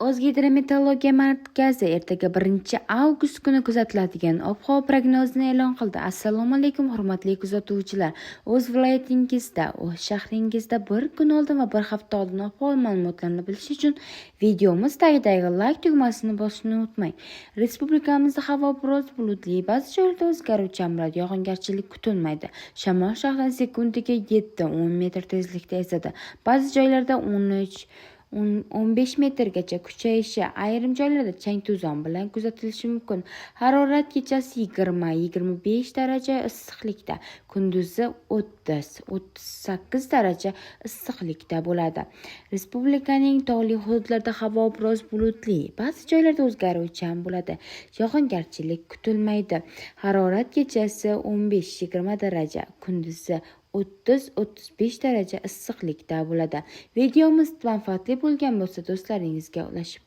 O'zgidrometeorologiya markazi ertaga 1-avgust kuni kuzatiladigan ob-havo prognozini e'lon qildi. Assalomu alaykum, hurmatli kuzatuvchilar. O'z viloyatingizda, o'z shahringizda bir kun oldin va bir hafta oldin ob-havo ma'lumotlarini bilish uchun videomiz tagidagi like tugmasini bosishni unutmang. Respublikamizda havo biroz bulutli, ba'zi joylarda o'zgaruvchan bo'ladi, yog'ingarchilik kutilmaydi. Shamol sharqdan sekundiga 7-10 metr tezlikda esadi. Ba'zi joylarda 13 15 metrgacha kuchayishi, ayrim joylarda chang-to'zon bilan kuzatilishi mumkin. Harorat kechasi 20-25 daraja issiqlikda, kunduzi 30-38 daraja issiqlikda bo'ladi. Respublikaning tog'li hududlarida havo biroz bulutli, ba'zi joylarda o'zgaruvchan bo'ladi. Yog'ingarchilik kutilmaydi. Harorat kechasi 15-20 daraja, kunduzi 30-35 daraja issiqlikda bo'ladi. Videomiz manfaatli bo'lgan bo'lsa, do'stlaringizga ulashib